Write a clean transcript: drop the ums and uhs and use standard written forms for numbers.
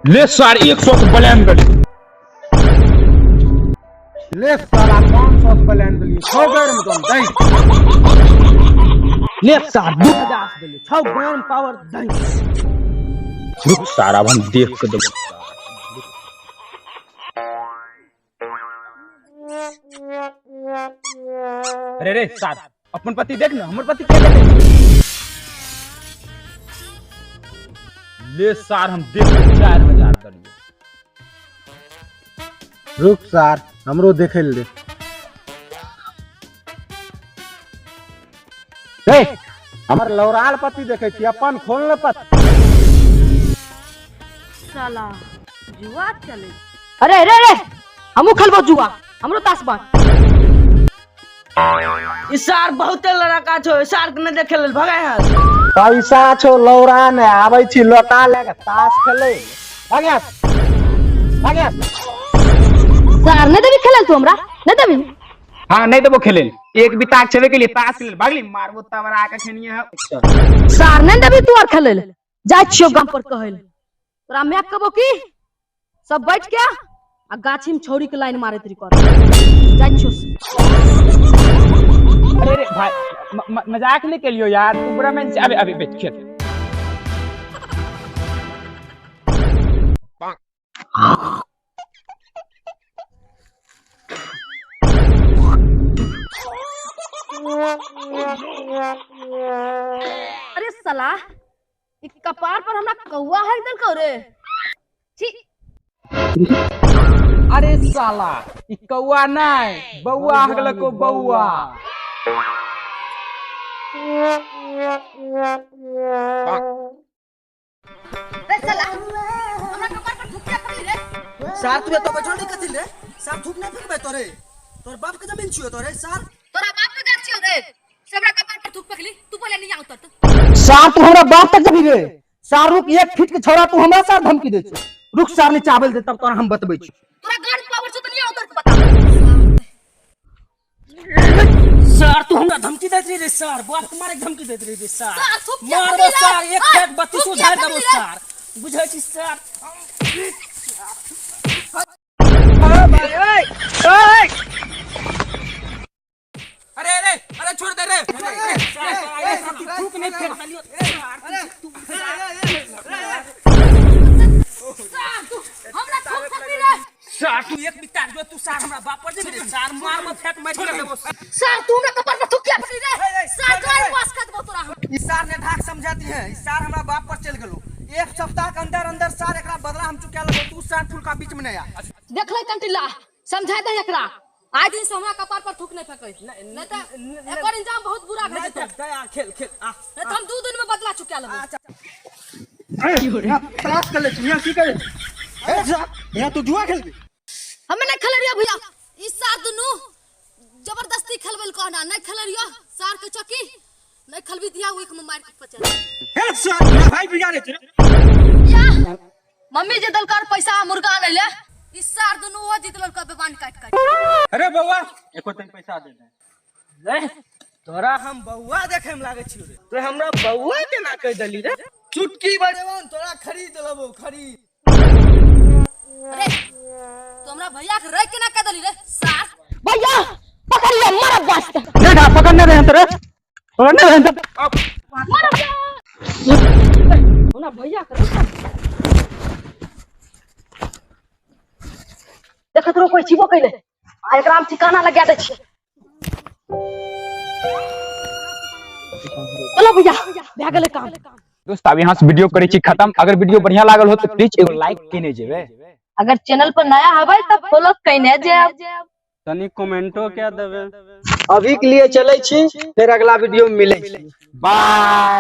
ले सार 100 से बलैन गली। ले साला 500 से बलैन देलिए, 6 गैर में दम दई। ले सार 2000 से देलिए, 6 गैर में पावर दई। रुक सार, अब हम देख के देबो। अरे रे सार, अपन पति देख ना, हमर पति के देखे। ले सार, हम देख के 4000 देलिए। रुक सार, हमरो देखे ले। हे, हमर लौराल पति देखे छी, अपन खोल न पति। साला जुआ चले। अरे अरे अरे, हमू खेलबो जुआ, हमरो ताश बांट। ई सार बहुते लड़का छो, सार के नहीं देखे लेल भगाय हस। पैसा छो लौरा ने, आबै छी लोटा ले के ताश खेले। भाग्या भाग्या। सार नहीं देबी खेलल तू हमरा, नहीं देबी? हाँ नहीं देबो खेले, एक बिताक छेबे के लिए ताश खेले भागली, मारबो तबरा के खेनिए है। सार नहीं देबी तू और खेले, जाय छियो गाम पर कहल। तोरा मैं कहबो की सब बैठ के आ गाछी में छौरी के लाइन मारैत रही कर। जाय छियो। अरे रे भाई, मजाक नहीं के लियो यार, तू बुरा मन से। अबे अबे बैठ खेल। अरे साला, ई कपार पर हमरा कौआ है देलकौ रे। छी। अरे साला, ई कौआ नहीं, बौआ हगलको बौआ। रे साला, हमरा कपार पर थूक किया पड़ली रे? सार तू एतो बैठल नहीं कथिल रे? सार थूक नहीं फेंकबे तोरे, तोर बाप के जमीन छियो तोरे सार। तोरा बाप के गाछ छियो रे, से हमरा कपार पर थूक फेंकली, तू पहले नहीं उतर तो। सार तू हमरा बाप तक जबी रे, सार रुक, 1 फीट के छोरा तू हमरा सार धमकी दे छी। रुक सार नीचा आबे दे तब तोरा हम बतबै छी। तोरा गाड़ पावर छौ त नहीं उतर के बता। सार तू हमरा धमकी दैत रही रे सार, बाप के मारे धमकी दैत रही रे सार। सार, थूक किया मारबो फेंकली रे? सार, एक ओए, फेंक बत्तीसो थूक किया झाड़ि देबो फेंकली रे? सार, बुझै छी सार। अरे अरे अरे छोड़ दे रे। थूक नहीं फेंक देलियो। सार तू हमरा थूक फेंकली रे। सार तू एक बिता जो तू सार हमरा बाप पर जेबी रे सार, मार में फेंक मारि के देबो। सार तू हमरा कपार पर थूक किया फेंकली रे? सार तोरा पास कर देबो तोरा हम। ई सार ने ढाक समझाती है, ई सार हमरा बाप पर चल गेलो। 1 सप्ताह के अंदर अंदर सार एकरा बदला हम चुका लेबो, तू सार फुलका बीच में नहीं आ। देख ले कंटिला, समझा दे एकरा, आज दिन से हमरा कपार पर थूक नहीं फेंकै, नहीं त एकर इंजाम बहुत बुरा भए जेतौ। दया खेल खेल आ, नहीं त हम 2 दिन में बदला चुका लेबो। यहाँ तलाश कर ले छी, यहाँ की करे? ए सार, यहाँ तू जुआ खेलबी? हमें नहीं खेल रियो भैया, ई सार दुनू जबरदस्ती खेलबे कहना, नहीं खेल रियो सार के चौकी नहीं खेलबी दिया ओइक में मार के पचल। ए सार, यहाँ भाई बिगाड़े छी रे। या मम्मी जे दलकार पैसा मुर्गा आनै ले, ई सार दुनू ओ जीत ललका बेबान काट काट। अरे बौआ, एको तन पैसा दे दे। रे तोरा हम बौआ देखे में लागै छियो रे, तो हमरा बौआ केना कह देली रे? चुटकी बजेबो न तोरा खरीद लेबो खरीद। अरे तू हमरा भैया के रे केना कह देली रे सार? भैया पकड़ ले, मारब वास्ते। नहीं ना, पकड़ने रहे तेरे, पकड़ने रहे तेरे। मारब। हमरा भैया के रे। देखत रहो कोई छिबो कैले, आ एकरा हम ठिकाना लगा दै छियै। चलो भैया, भए गेलै काम। दोस्त अब यहाँ से वीडियो करै छी खत्म। अगर वीडियो बढ़िया लागल हो तो प्लीज एगो लाइक केने जेबै। अगर चैनल पर नया हबै त फॉलो केने जेब। तनी कमेंटो क्या देबे। अभी के लिए चलै छी, फिर अगला वीडियो में मिलै छी। बाय।